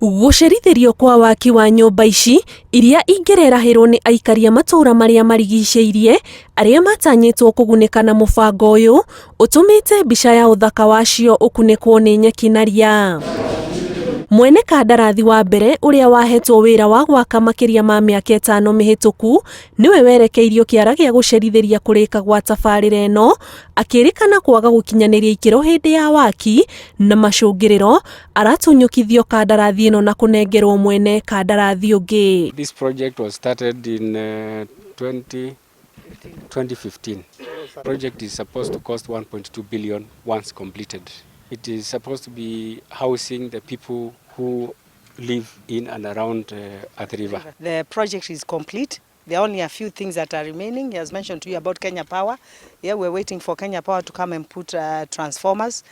Gũcerithĩrio kwa waki wa nyũmba ici iria ingĩrerahĩrwo nĩ aikari a matũũra marĩa marigicĩirie arĩa matanyĩtwo kũgunĩka na mũbango ũyũ ũtũmĩte mbica ya ũthaka wacio ũkunĩkwo nĩ nyeki na ria. Mwene kandarathi wa mbere ũrĩa wahetwo wĩra wa gwaka makĩria ma mĩaka ĩtano mĩhĩtũku nĩwe werekeirio kĩara gĩa gũcerithĩria kũrĩka gwa tabarĩra ĩno akĩrĩkana kwaga gũkinyanĩria ikĩro hĩndĩ ya waki na macũngĩrĩro aratunyũkithio kandarathi ĩno na kũnengerwo mwene kandarathi ũngĩ. This project was started in 2015. Project is supposed to cost 1.2 billion once completed. It is supposed to be housing the people who live in and around Athi River. The project is complete. There are only a few things that are remaining. He has mentioned to you about Kenya Power. Yeah, we're waiting for Kenya Power to come and put transformers.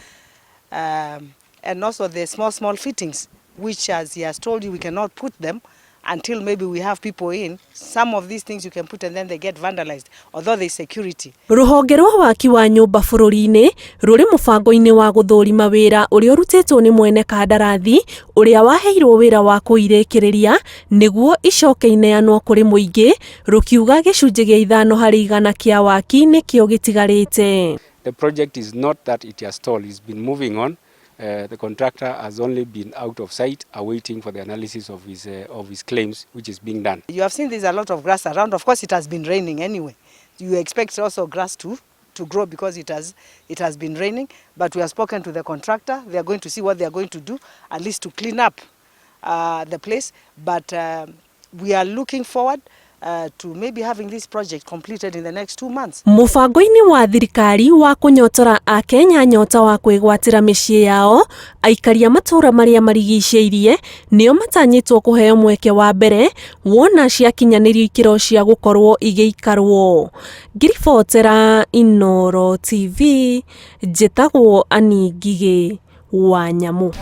And also the small, small fittings, which, as he has told you, we cannot put them until maybe we have people in. Some of these things you can put and then they get vandalized, although there's security. Rũhonge rwa waki wa nyũmba bũrũri-inĩ rũrĩ mũbango-inĩ wa gũthũrima wĩra ũrĩa ũrutĩtwo nĩ mwene kandarathi ũrĩa waheirwo wĩra wa kũirĩkĩrĩria nĩguo icoke ineanwo kũrĩ mũingĩ, rũkiuga gĩcunjĩ gĩa 5% kĩa waki nĩkĩo gĩtigarĩte. The project is not that it has stalled, it's been moving on. The contractor has only been out of sight, awaiting for the analysis of his claims, which is being done. You have seen there's a lot of grass around. Of course, it has been raining anyway. You expect also grass to grow because it has been raining. But we have spoken to the contractor. They are going to see what they are going to do, at least to clean up the place. But we are looking forward to maybe having this project completed in the next 2 months. Mũbango-inĩ wa thirikari wa kũnyotora akenya nyota wa kwĩgwatĩra mĩciĩ yao, aikari a matũũra marĩa marigicĩirie nĩo matanyĩtwo kũheo mweke wa mbere wona ciakinyanĩrio ikĩro cia gũkorwo igĩikarwo. Ngiribotera Inooro TV, njĩtagwo Annie Ngigĩ wa Nyamũ.